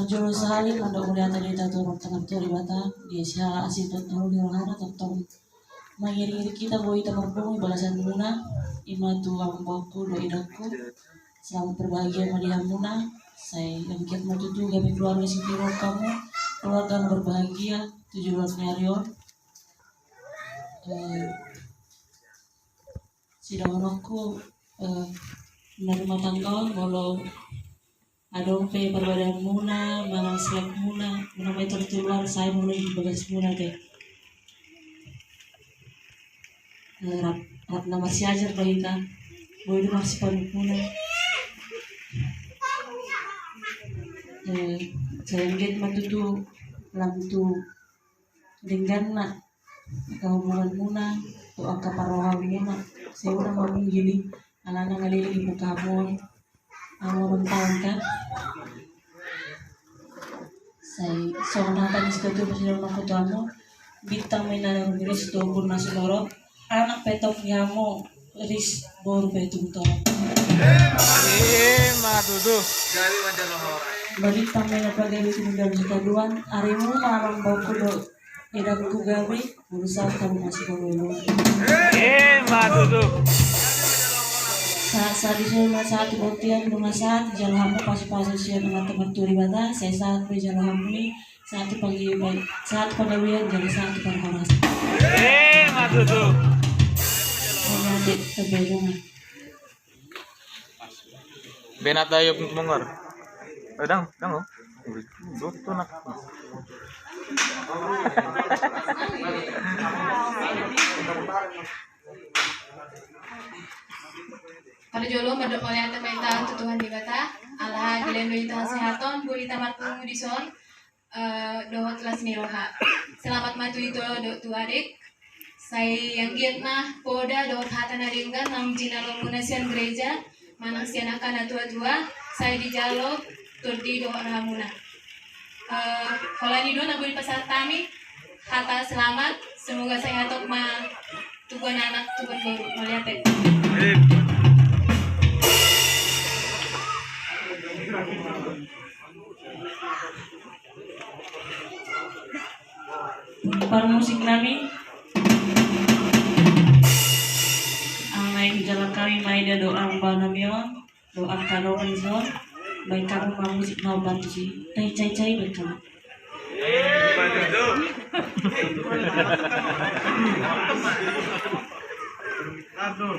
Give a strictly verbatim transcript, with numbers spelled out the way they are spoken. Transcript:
Jolo sahali mandok mauliate ma hita tu Amanta Martua Debata, di siala asi tongtong ni rohana tongtong mangiring-iring hita boi hita marpungu di bagasan muna, ima tu amangboruku dohot inangku. Selamat berbahagia ma di hamuna, sai anggiat ma tutu gabe keluarga sitiruon hamu, keluarga na berbahagia tu joloan ni ari on. Eh, sidohononku, eh, na rumah tangga on molo adong pe parbadaan muna manang selek muna, muna ma i tortuluan sai molo di bagas muna te. Eh, rap, rap na marsiajar do hita, boi do marsipanungkunan. Eh, sai anggiat ma tutu lam tu dengganna angka hubungan muna tu angka parrohaon muna, sai unang ma munggili alana ngalili di muka hamu on. Amu on taon kan. Sai songon hata ni si Ketua Presiden, mangkuto hamu, bintang ma inna na rumiris tu ombun na sinorop, anak pe tong ni hamu ris, boru pe tung torop. Ima tutu. Balintang ma inna pagabe tumundalhon sitadoan, arimu ma amangboruku dohot inangku gabe, molo sahat hamu masih pangoloan. Ima tutu. Sahat-sahat di solu ma sahat di bontean, nunga sahat dijalo hamu pasu-pasu sian Amanta Martua Debata, sai sahat ma dijalo hamu i, sahat tu panggabean, sahat tu panggabean, jala sahat tu parhorasan. Ima tutu. Mauliate, sampai jumpa. Benata yuk mongor. Eh, dang, dang, oh. Dokter nak. Parjolo mandok mauliate ma hita tu Tuhan Debata, ala dilehon do hita hasehaton, boi hita marpungu dison, eh, dohot las ni roha. Selamat ma tu ito dohot tu adek. Sai anggiat ma poda dohot hata na denggan naung jinalo muna sian gereja manang sian angka na tua-tua, sai dijalo tondi dohot roha muna. Eh, holan i do na boi pasahat hami hata selamat, semoga sai hatop ma tubuan anak tubuan boru. Mauliate. Parmusik nami, amang nami, jala hami ma ida dohot amang bao nami on, dohot angka dongan i son, baen hamu ma musik na umbantu si, tai cai-cai baen hamu. Aduh.